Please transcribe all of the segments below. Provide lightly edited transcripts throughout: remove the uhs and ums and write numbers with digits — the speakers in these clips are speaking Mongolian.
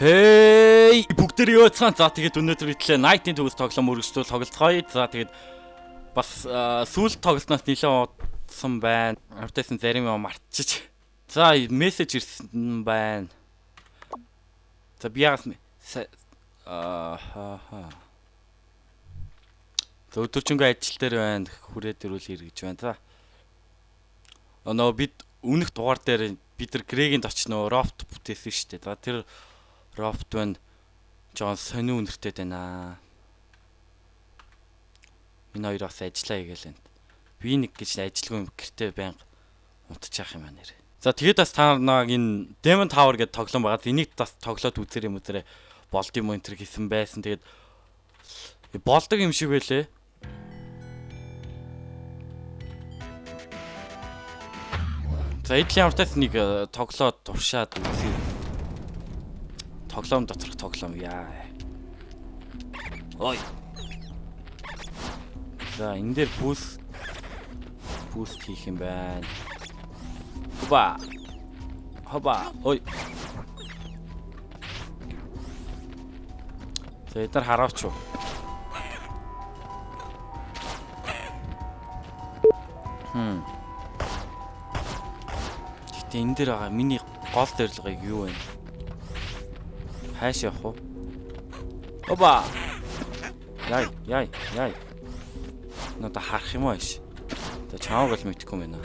Хей, бүгдээр ёоцхан. За, тэгээд өнөөдөр итлээ Night-ийн төгс тоглоом үргэлжлүүл тоглолцгоё. За, тэгээд бас сүүлд тоглосноос нэлээд удсан байна. Хавтайсан зарим юм мартчих. За, мессеж ирсэн байна. За, би ягаас аа ха ха. За, өдөржингөө ажил дээр байна. Хүрээд ирүүл иргэж байна. За. Нөө бид өмнөх дугаар дээр бид нар Грегийн точ нөө робот бүтээсэн шүү дээ. За, тэр робот байна. Жоон сонио үнэртэй байна. Энэ хоёр бас ажиллаа хийгээл энэ. Би нэг гэж ажилгүй юм гэртээ байнга унтчих юм аа нэр. За, тэгээд бас та нар энэ Demon Tower гэдэг тоглоом байгаа. Энийг бас тоглоод үзэр юм үзэрэ болд юм энэ төр хийсэн байсан. Тэгээд болдог юм шиг байлээ. За, эдлийн ямар тач нэг тоглоод туршаад үзье. Тоглоом доторх тоглоом яа. Ой. За, энэ дээр boost хийх юм байна. Хоба. Хоба. Ой. За, эдгээр хараач уу. Гэтэ энэ дээр байгаа миний гол зорилгыг юу вэ? Хайш явах уу? Оба. Яй, яй, яй. Надаа харах юм уу ааш? За, чааг бол мэдэхгүй юм байна.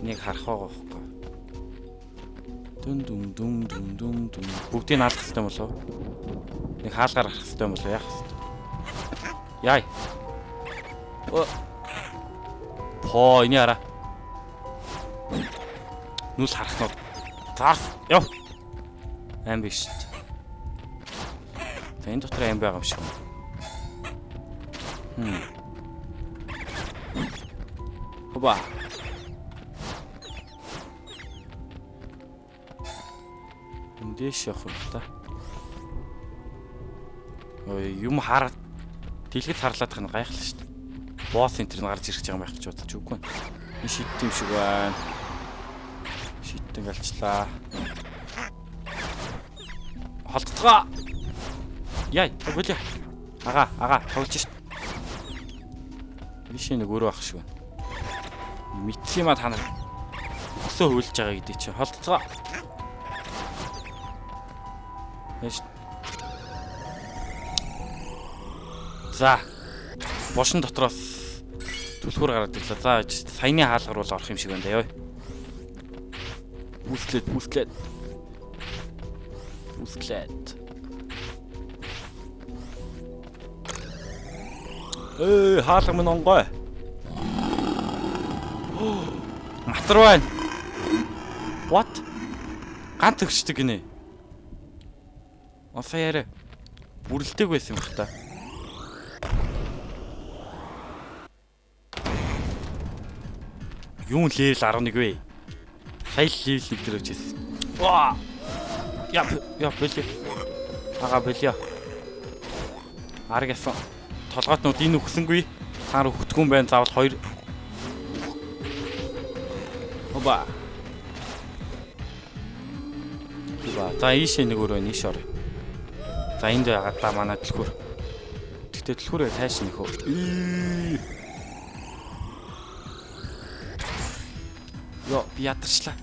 Энийг харах байгаа байхгүй. Дүн дүн дүн дүн дүн дүн. Бүгдийг наалах хэрэгтэй болов уу? Нэг хаалгаар харах хэрэгтэй болов уу? Яах хэрэгтэй? Яй. О. По, эний хараа. Нүл харах нь. Зарс. Яв. Аим биш. За, энэ дотор аим байгаа юм шиг. Хоба. Эндээс явах юм та. Ой, юм хараад дэлгэц харлаадах нь гайхал шүү дээ. Босс энэ төр нь гарч ирэх гэж байгаа юм байх гэж бодож үгүй. Энэ шидт юм шиг байна. Шидтэн галчлаа. Холдтгоо. Яй, болио. Ага, ага, тоглож шít. Ийшээ нэг өөрөө ах шиг байна. Мэдсэн юм а та нар. Өсөө хөвлөж байгаа гэдэг чинь. Холдтгоо. Яш. За. Бошин дотроос түлхүүр гараад ирлээ. За, саяны хаалгар бол орох юм шиг байна да ёо. Бүслээд, бүслээд. Бүслээд. Хаалга минь онгой. Матар байна. What? Ганц өгчдөг гинэ. Осаа яриа. Бүрлдэг байсан юм бах та. Юун level 11 вэ? Сая level 1 дээр очижсэн. Ваа! Я, я, бэлээ. Ага, бэлээ. Арг ясан. Толгойтнууд энэ үхсэнгүй. Та нар үхдэггүй юм байна. Заавал хоёр. Хоба. Хоба. За, ийшээ нэг өөр байна. Ийш орё. За, энд байгаа та манай түлхүүр. Тэгтээ түлхүүрээ тааш нөх үү? Йо, би ядарчлаа.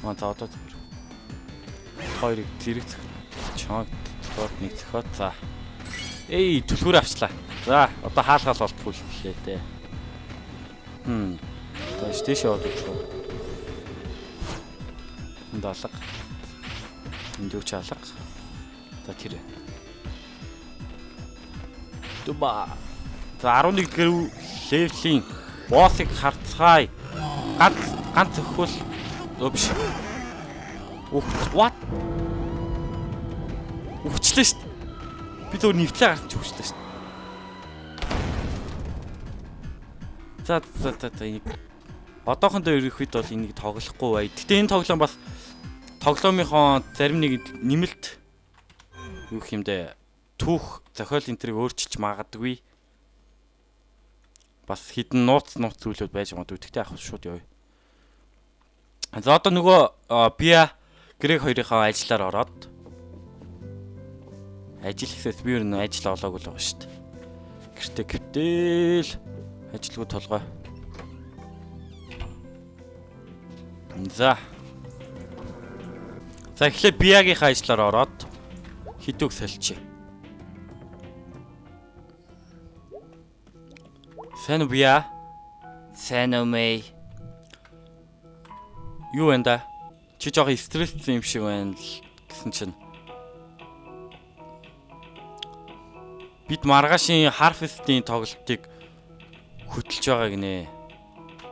Маа, за одоо зүгээр. Хоёрыг зэрэг чоног зөхиод нэг зөхиод за. Эй, түлхүүр авчлаа. За, одоо хаалгаал болтгүй л лээ дээ. За, тийш яваад үзэх үү. Энд алга. Энд юу ч алга. За, тэр. Дуба. За, 11 дэх level ийн боссыг харцгаая. Ганц өхвөл өө биш. Үх, what? Үхчлээ шүү дээ. Би зөв нэвтлээ гарсан ч үхчлээ шүү дээ. За за за за энийг одоохондоо ерөнхийд бол энийг тоглохгүй бай. Гэтэ энэ тоглоом бас тоглоомынхоо зарим нэг нэмэлт юу гэх юм бэ? Түүх зохиол энэ тэрийг өөрчилж магадгүй. Бас хідэн нууц зүйлүүд байж магадгүй. Тэгтээ яг шууд явъя. За, одоо нөгөө Биа Грег хоёрынхаа ажиллаар ороод ажил гэхээс би ер нь ажил олоогүй л байгаа шүү дээ. Гэртээ гівтэл ажилгүй толгой. За. За эхлээд Биягийнхаа ажиллаар ороод хідүүг сольчих. Сайн уу Бия? Сайн уу Мэй? Юу вэ да? Чи жоохон стресстэй юм шиг байна л гэсэн чинь. Бид маргаашийн Harvest-ийн тоглолтыг хөтөлж байгаа гинэ.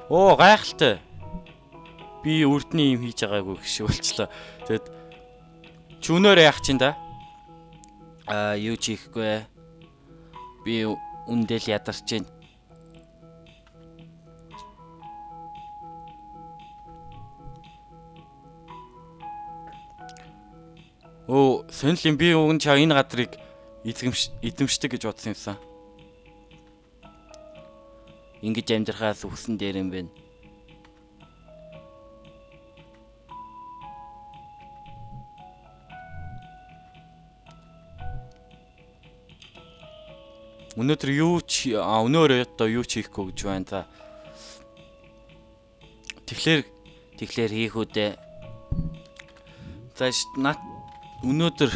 Оо гайхалтай. Би үрдний юм хийж байгаагүй гэх шиг болчлоо. Тэгэд чи өнөөр яах чинь да? Аа юу ч хийхгүй. Би үндэл ядарч байна. Өө сонирхол юм би уг нь чаа энэ газрыг эзэмшдэг гэж бодсон юмсан. Ингэж амьдрахаас үхсэн дээр юм байна. Өнөөдөр юу ч өнөөр одоо юу ч хийхгүй гэж байна за. Тэгэхээр хийх үү дээ. За наад өнөөдөр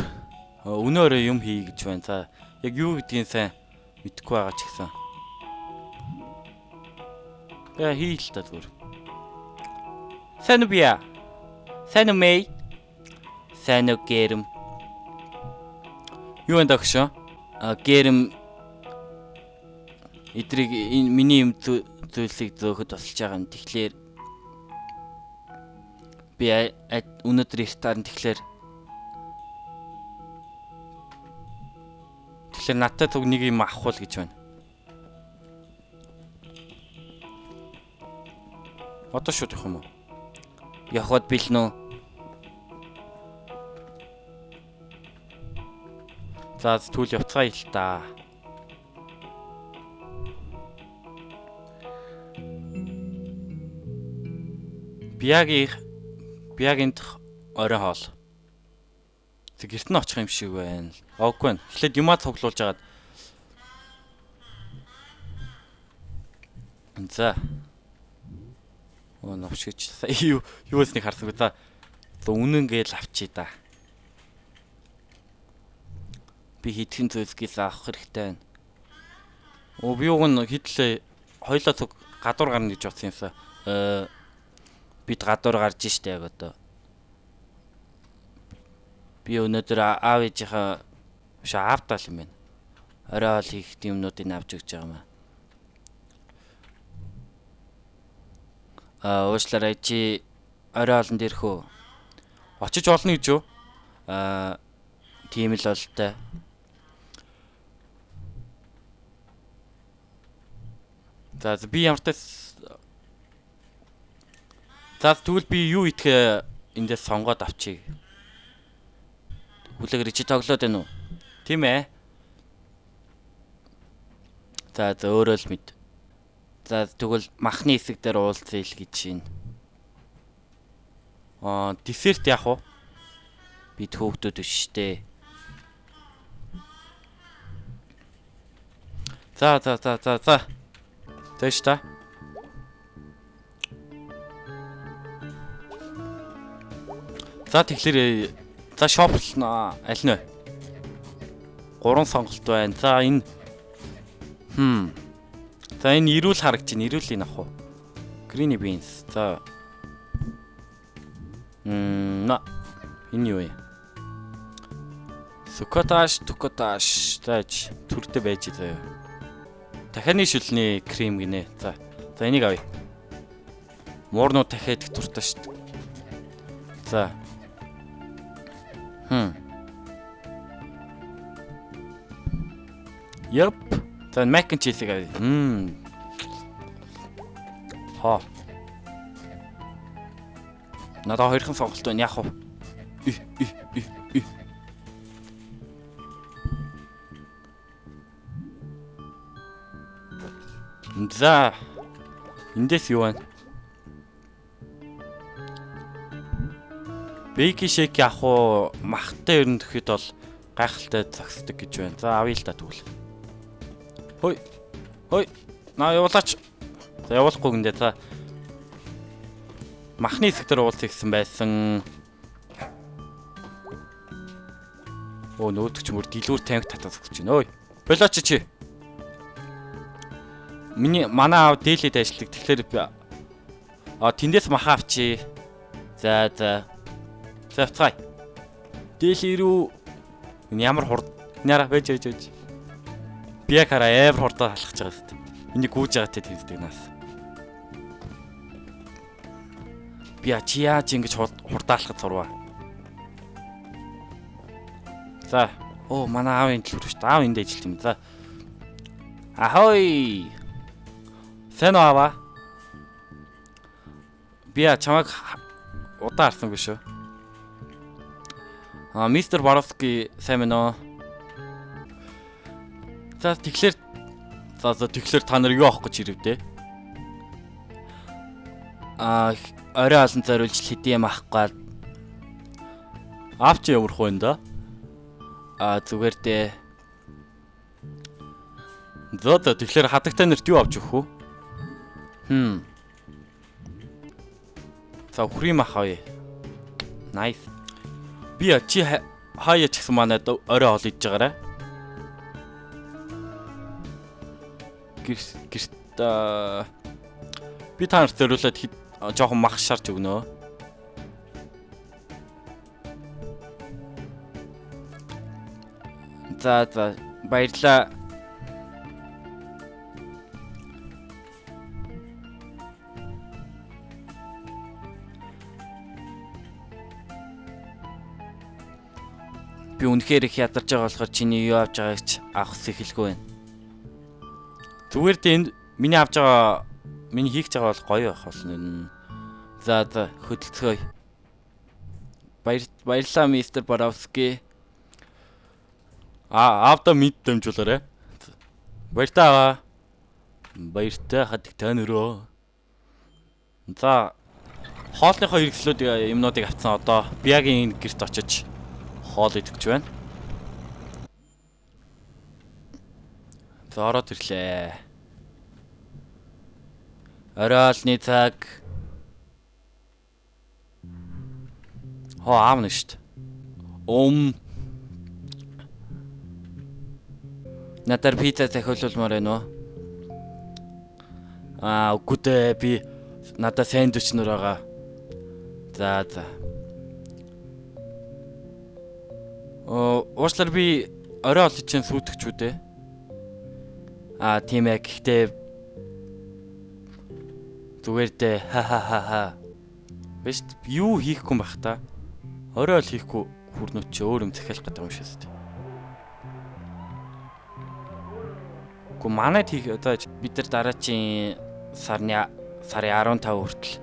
өнөөрөө юм хий гэж байна. За яг юу гэдгийг сайн мэдэхгүй байгаа ч гэсэн. Тэгээ хий л та зүгээр. Сайн уу Бия? Сайн уу Мэй? Сайн уу Гэрэм? Юу энэ дагшаа? А Гэрэм эдрийг энэ миний юм зүйлсийг зөөхөд тусалж байгаа юм. Тэгэхээр би өнөөдөр эрт тарна. Тэгэхээр надтай зүг нэг юм авах уу гэж байна. Одоо шууд явах юм уу? Явхад бэлнэ үү? За тэгвэл явцгаая л та. Биягийнх орой хоол. Тэг гэрт нь очих юм шиг байна. Оогүй байна. Эхлээд юмаа цуглуулж агаад. За. Оо новш гэж юу юус нэг харсангүй. За үнэн гээл авчий да. Би хэдхэн зүйлсгээс авах хэрэгтэй байна. Оо би уг нь хэдлээ хоёлоо цуг гадуур гарна гэж бодсон юмсан. Бид гадуур гарч штэ яг одоо. Би өнөөдөр аав ээжийнхаа биш аавтаа л юм байна. Орой хоол хийх юмнуудыг авч өгч байгаа юм аа. Уушлаарай чи орой хоолнд ирэх үү? Очиж болно гэж юу? Тийм л болтой. За би ямар ч за тэгвэл би юу идэхээ эндээс сонгоод авчиг. Хүлээгэр чи тоглоод байна уу? Тийм ээ. За за өөрөө л мэд. За тэгвэл махны хэсэг дээр уулзъя л гэж байна. Аа десерт яах вэ? Бид хөөгдөд биш штэ. За за за за за. Тэш та. За тэгэхээр за шоплно аль нь вэ? 3 сонголт байна. За энэ За энэ эрүүл харагдаж байна. Эрүүлийг авах уу? Green beans. За. Энэ юу вэ? Сукоташ, тукоташ. За төрдө байж заяа. Дахианы шүлний крем гинэ. За. За энийг авъя. Муурнууд дахиад их дуртай шүү дээ. За. Yep. За mac and cheese-ийг авъя. Хаа. Надад хоёрхан сонголт байна. Яах вэ? За. Эндээс юу байна? Baking shake авах уу? Махтай ер нь төхөд бол гайхалтай зогсдог гэж байна. За авъя л та тэгвэл. Хой. Хой. Наа явуулаач. За явуулахгүй гиндэ. За. Махны хэсэг дээр уулзъя гэсэн байсан. Оо нөөдөг ч мөр дэлгүүр тамхи татаад зогсож байна. Ой. Болооч чи. Миний манай аав дээлээд ажилладаг. Тэгэхээр тэндээс маха авчи. За за. За явцгаая. Дээли рүү энэ ямар хурд няраа байж байж байж. Би яг хараа амар хурдаар алхаж байгаа хэвээр. Энийг гүйж байгаатай тэмдэг нас. Би чи яаж ингэж хурдаа алхаж сурваа. За. Оо манай аав энэ төлөв шүү дээ. Аав энд ажиллах юм. За. Ахой. Сайн уу аава? Би чамайг удаан харсангүй шүү. А мистер Боровски сайн байна уу? За тэгэхээр за тэгэхээр та нар юу авах гэж ирв дээ? А орой олон зориулж хэдийн юм авах гал. Авч явах уу энэ да? А зүгээр дээ. За тэгэхээр хадагтай нарт юу авч өгөх вэ? За хүрийн мах авъя. Nice. Би чи хаяа ч гэсэн манайд орой хоол идж байгаарай. Гэрт би та нарт зориулаад жоохон мах шарж өгнө. За за баярлаа. Би үнэхээр их ядарч байгаа болохоор чиний юу авч байгааг ч авах сэхэлгүй байна. Зүгээр дээ энд миний авч байгаа, миний хийх гэж байгаа бол гоё байх болно. За за хөдөлцгөөе. Баярлалаа мистер Боровски. А аавда мэд дамжуулаарай. Баяртай аа. Баяртай хадаг та нөрөө. За хоолныхоо хэрэгслүүд юмнуудыг авцсан. Одоо Биагийн гэрт очиж хоол идэх гэж байна. За ороод ирлээ. Орой олны цаг. Хоо аав нь шүү дээ. Надаар пицца захиулмаар байна уу? Аа үгүй дээ, би надаа сэндвич нүр байгаа. За за. Уучлаарай би орой олж чинь сүйтгэж үү дээ. Аа тийм ээ, гэхдээ зүгээр дээ. Ха ха ха ха. Биш юу хийхгүй юм бах та. Орой ол хийхгүй хүрнүүд чи өөр юм захиалах гэдэг юм шиг шүү дээ. Гэхдээ манайд хийх одоо бид нар дараачийн сарын 15 хүртэл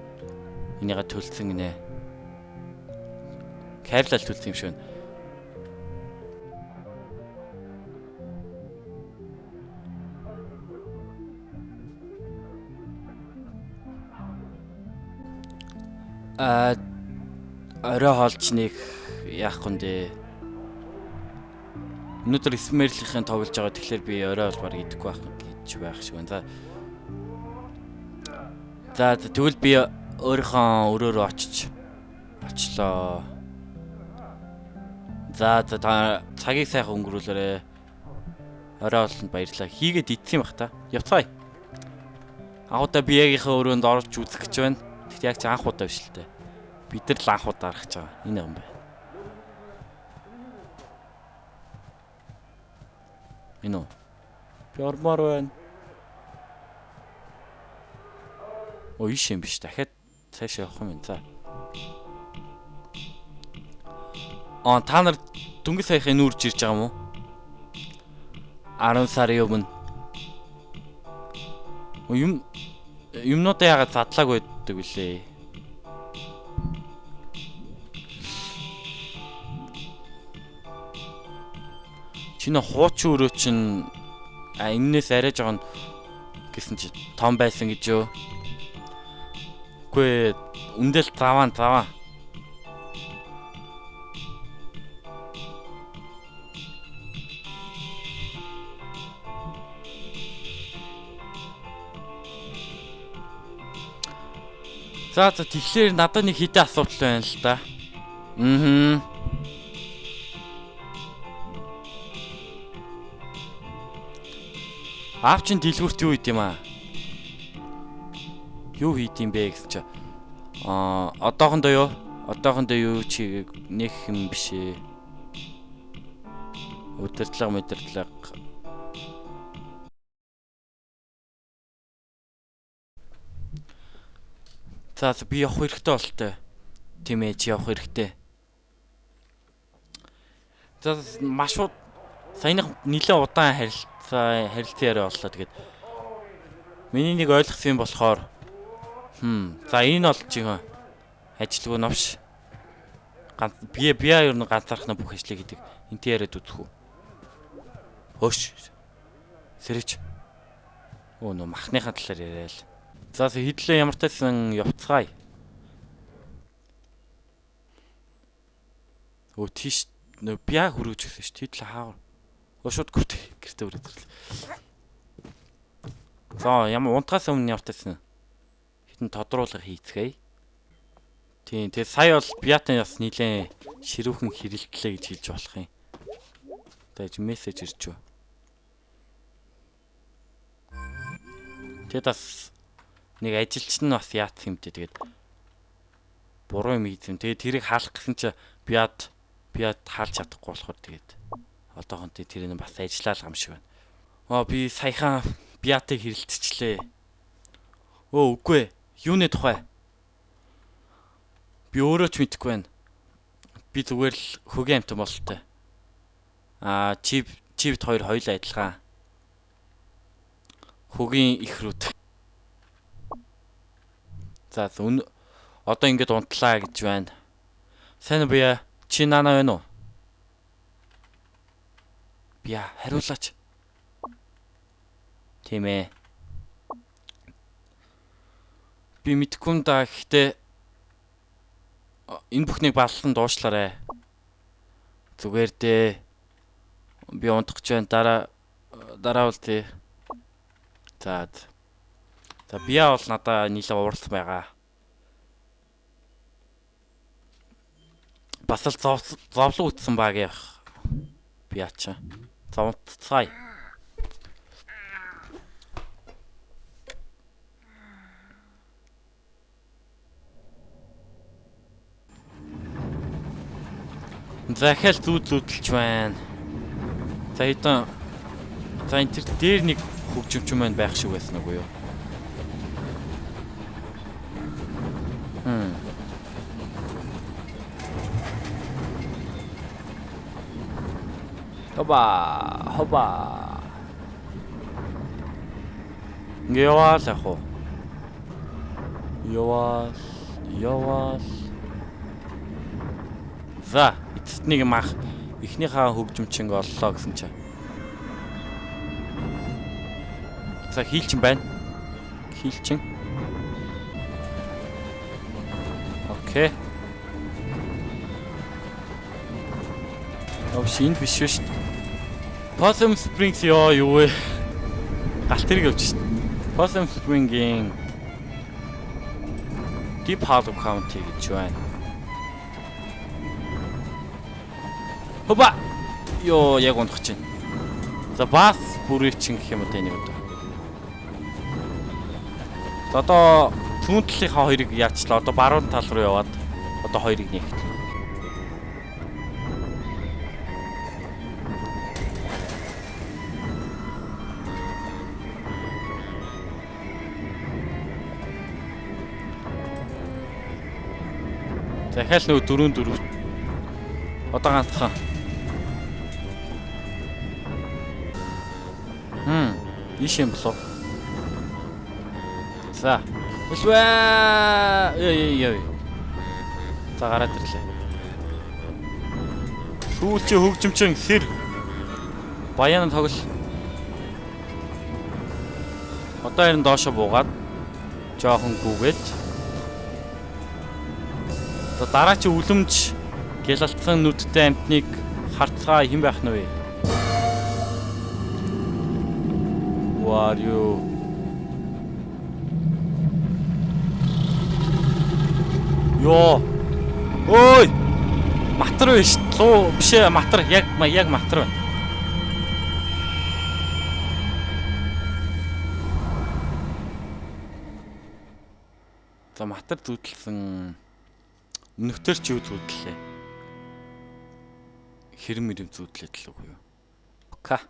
энийгээ төлсөн гинэ. Кайфлал төлсөн юм шиг байна. Орой хоолч нэг яахгүй нэ. Өнөөдөр Смэрлийнхэн тоглож байгаа, тэгэхээр би орой хоол баг идэхгүй байх гэж байх шиг байна. За тэгвэл би өөрийнхөө өрөөрөө очлоо. За та цагийг сайхан өнгөрүүлээрэ. Орой хоолнд баярлалаа. Хийгээд идсэн юм бах та. Явцгаая. Анхудаа би ягийнхаа өрөөнд орж үзэх гэж байна. Тэгт яг ч анх удаа биш л дээ. Бид нар л анх удаа гарах гэж байгаа. Энэ юм байна. Энэ үү? Би ормоор байна. Ой, иш юм биш. Дахиад цаашаа явах юм. За. Та нар дөнгөж саяхан нүүрж ирж байгаа юм уу? 10 сарын өмнө. Юмнуудаа яагаад задлаагүй байдаг вүлээ? Чиний хуучин өрөө чинь энэнээс арай жоохон гэсэн чи том байсан гэж юу? Үгүй ээ, үндэл заваан. За, тэгэхээр надад нэг хитэ асуудал байна л да. Мм. Аав чин дэлгүүрт юу хийд юм аа? Юу хийд юм бэ гэсэн чи одоохондоо юу? Одоохондоо юу чи нэг юм биш ээ. Удирдлага мэдэрдлага. За, би явах хэрэгтэй болтой. Тийм ээ, чи явах хэрэгтэй. За, маш саяных нэлээд удаан харилцаа яриа боллоо. Тэгээд миний нэг ойлгосон юм болохоор за энэ бол жинхэнэ ажилгүй новш. Ганц би ер нь ганцаархнаа бүх ажлыг хийдэг. Энтэй яриад үзэх үү? Хөөш. Сэрэж. Өө нөө махныхаа талаар яриа л. За, хэдлээ ямар тайсан явцгаая. Өө тийш нөө бия хөрөөж өгсөн шүү. Тэдлээ хаагаар. Өө шууд гэртээ өрөөд ирлээ. За, ямар унтахаас өмнө ямар тайсан хитэн тодруулга хийцгээе. Тийм, тэгээ сая бол Биатын бас нилээн ширүүхэн хэрэлтлээ гэж хэлж болох юм. Тэгээд мессеж ирж юу. Тэгээд бас нэг ажилчин нь бас яатсан юм дээ. Тэгээд буруу юм хийсэн. Тэгээд тэрийг хаалах гэсэн чи Биат хаалж чадахгүй болохоор тэгээд одоохондоо тэр нь бас ажиллаал юм шиг байна. Аа би саяхан Биатыг хэрэлтчихлээ. Өө үгүй ээ. Юуны тухай? Би өөрөө ч мэдэхгүй байна. Би зүгээр л хөгийн амьтан бололтой. Аа чивд хоёр хоёулаа адилхан. Хөгийн ихрүүд. За одоо ингэж унтлаа гэж байна. Сайн уу Бия? Чи наана байна уу? Бия хариулаач. Тийм ээ. Би мэдэхгүй юм да. Гэхдээ энэ бүхнийг баллан дуушлаарай. Зүгээр дээ. Би унтах гэж байна. Дараа бол тий. За. За Бия бол надаа нийлээ уурлах байгаа. Бас л зовлон үтсэн баг явах. Бия чи. Зовтцгаая. Захиал зүүд зүүдэлж байна. За хэдэн за энэ тэр дээр нэг хөгжимчин маань байх шиг байсан уу юу? Хоба хоба. Ингээ яваал яг уу. Яваал. За эцэст нэг юм ах эхнийхээ хөгжимчинг оллоо гэсэн чинь. За хийлчин байна. Хийлчин. Окей. Овш энд биш шүү дээ. Possum Springs ёо юу вэ? Галт тэрэг явж шин. Possum Spring-ийн Deep Hollow County гэж байна. Хоба. Йоо яг унах чинь. За бас бүрээчин гэх юм уу тэ нэг одоо. За одоо зүүн талынхаа хоёрыг яачлаа. Одоо баруун тал руу яваад одоо хоёрыг нэгтлээ. Захиал нөгөө 4-4. Одоо ганцхан. Ийш юм болов. За. Үлвэ. Яа. За гараад ирлээ. Сүүлчийн хөгжимчин сэр. Баян тоглол. Одоо харин доошо буугаад жоохон гүгээд. За дараачийн үлэмж гялалтсан нүдтэй амтныг харцгаа хэн байх нь вэ? Who are you? Йоо. Ой. Матар биш. Луу биш ээ, матар. Яг яг матар байна. За матар зүүдэлсэн. Өмнөхтөр чи юу зүүдлээ? Хэрэм мэрэм зүүдлээд л үгүй юу? Ока.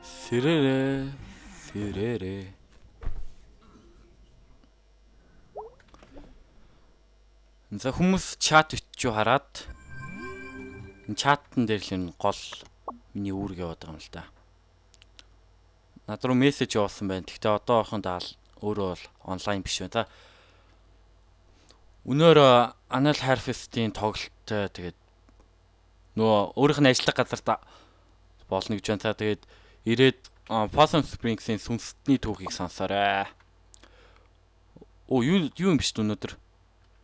Сэрэрэ сэрэрэ. За хүмүүс чат бичүү хараад энэ чатан дээр л энэ гол миний үүрэг яваад байгаа юм л да. Над руу мессеж явуулсан байна. Гэхдээ одоохонд өөрөө бол онлайн биш байна. За өнөөр Anal Harvest-ийн тоглолттой тэгээд нөгөө өөрийнх нь ажиллах газарт болно гэж байна. За тэгээд ирээд Possum Springs-ийн сүнсний түүхийг сонсоорой. Оо юу юу юм биш өнөөдөр?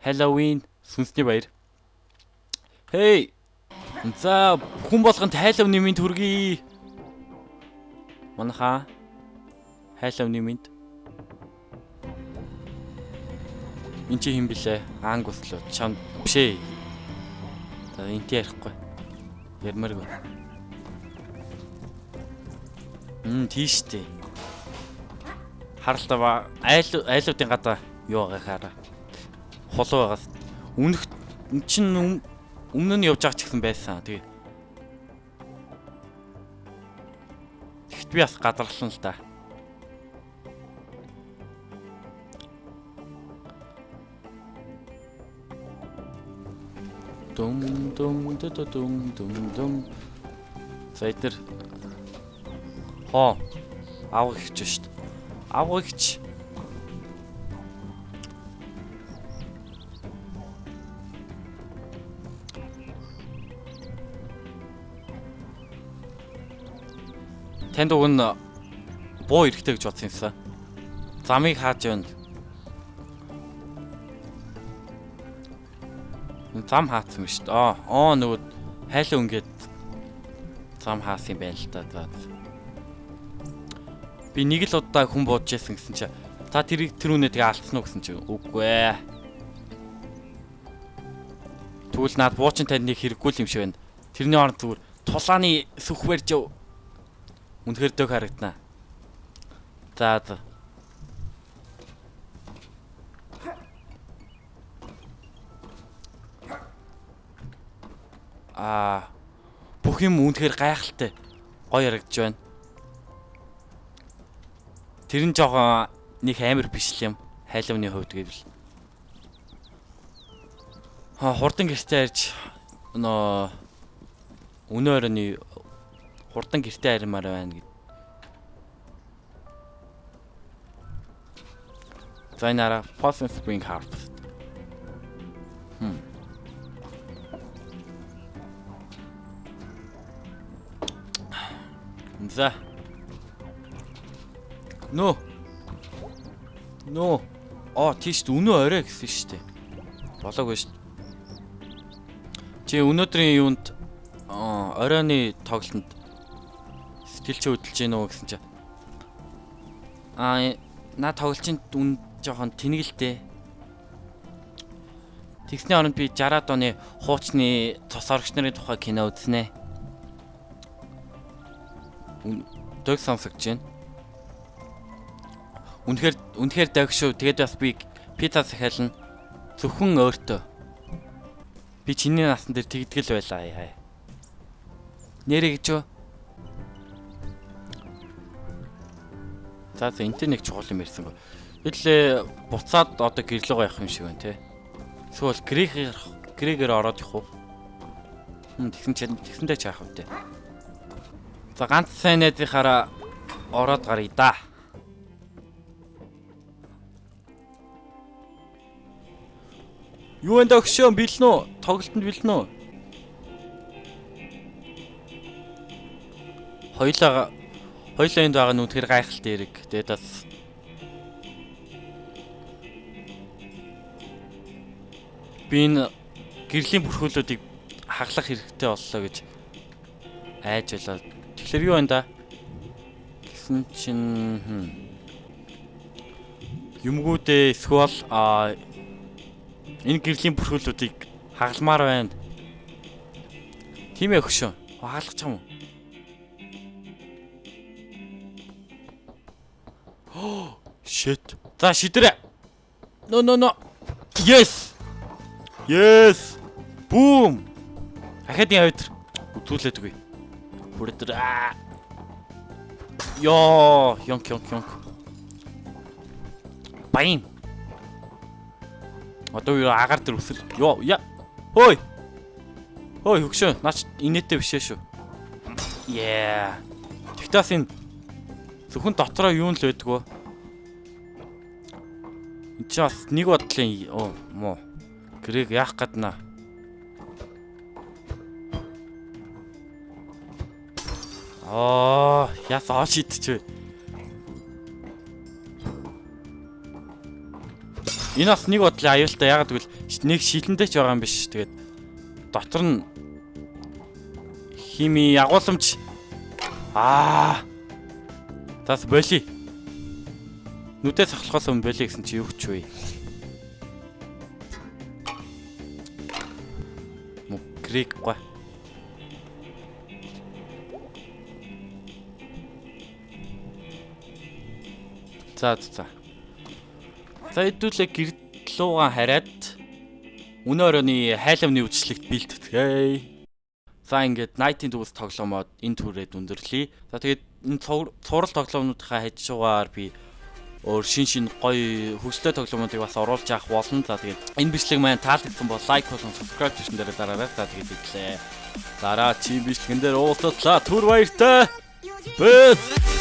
Halloween сүнсний баяр. Hey. За хүн болгонд Halloween мэнд хүргэе. Манайхаа Halloween мэнд. Энд чи хэн блэ? Ангус л чам биш ээ. За энтэй ярихгүй. Ярмааргүй. Тийш дээ. Харалтаа айл айлуудын гадаа юу байгаа хараа. Хулуу байгаас өмнөх чин өмнө нь явж байгаа ч гэсэн байсан. Тэгээ. Тэгэхт би бас гадарлан л да. Дум дум дум дум дум. За эднэр хоо авга ихч шүү дээ. Авга ихч. Танд уг нь буу эрэхтэй гэж бодсон юмсан. Замыг хааж явна. Зам хаацсан юм шүү дээ. Аа нөгөө хайлаа ингээд зам хаасан юм байна л да. Би нэг л удаа хүн буудаж яасан гэсэн чи та тэрийг тэр үнэ тэгээ алдсан уу гэсэн чи үгүй ээ. Тэгвэл наад буучин танд нэг хэрэггүй л юм шиг байна. Тэрний оронд зүгээр тулааны сүх барьж яв. Үнэхээр дөг харагдана. За за. Аа бүх юм үнэхээр гайхалтай гоё ярагдж байна. Тэр нь жоохон нэг амар биш л юм. Хайлавны хувьд гэвэл. Хаа хурдан гэртээ арж нөө өнөө оройны хурдан гэртээ аримаар байна гэд. За энэ араа Possum Spring Harvest. За. Нөө. Нөө. Аа тийш өнөө орой гэсэн шүү дээ. Болоогүй шүү. Чи өнөөдрийн юунд оройны тоглолтод сэтгэл чи хөдөлж гин үү гэсэн чи. Аа наа тоглолтын үн жоохон тэнэгэлтэй. Тэгсний оронд би 60-аад оны хуучны цус орогч нарын тухай кино үзнэ. Дог сонсогдож байна. Үнэхээр дог шүү. Тэгээд бас би пицца сахиална. Зөвхөн өөртөө. Би чиний насан дээр тэгдгэл байлаа. Яа. Нэрээ гэж юу? За за энтэй нэг чухал юм ярьсангүй. Хэдлээ буцаад одоо гэрлүүгээ явах юм шиг байна те. Эсвэл грэгээр ороод явах уу? Тэгсэн чинь тэгсэндээ ч яах вэ те. За ганц сайн найзынхаараа ороод гаръя да. Юу энэ дөгшөө бэлэн үү? Тоглолтод бэлэн үү? Хоёлаа энд байгаа нь үнэхээр гайхалтай эрэг. Тэгээд бас би энэ гэрлийн бүрхүүлүүдийг хаглах хэрэгтэй боллоо гэж айж байлаа. Тэгэхээр юу байна да? Гэсэн чинь юмгүүдээ эсвэл Энэ гэрлийн бүрхүүлүүдийг хагалмаар байна. Тийм ээ хөшөө. Хагалах юм уу? Shit. За шидэрэ. No no no. Yes. Yes. Boom. Ахад энэ хоёр үзүүлээд үгүй. Хүрэтэр. Йоо, ёнк ёнк ёнк. Баян. Одоо юу агаар дээр үсэл. Йоо, я. Хөөй. Хөөй хөгшөө. Наач инээтэй биш ээ шүү. Yeah. Тэгтээс энэ зөвхөн дотроо юу нь л байдгүй. Энд чи бас нэг бодлын оо мó. Грэг яах гээд наа. Аа, яас ош идчихвэ. Энэ бас нэг бодлын аюултай, ягаад гэвэл нэг шилэндээ ч байгаа юм биш. Тэгээд дотор нь хими агуулмж аа. Тас боли. Нүдээ сахлахаас өмнө боли гэсэн чи юу ч вэ? Мукрик гой. За за. За хэдүүлээ гэрдлуугаан хараад өнөө оройны хайламны үйлчлэгт бэлтгэе. За ингээд Night-ийн дүүс тоглоомод энэ түрээд өндөрлөе. За тэгээд энэ цуврал тоглоомнуудынхаа хажуугаар би өөр шин гоё хөгжлөө тоглоомнуудыг бас оруулж авах болно. За тэгээд энэ бичлэг маань таалагдсан бол лайк болон subscribe тушин дээр дараарай. За тэгээд идлээ. Дараа чи бичлэгэн дээр уулзлаа. Түр баяртай. Peace.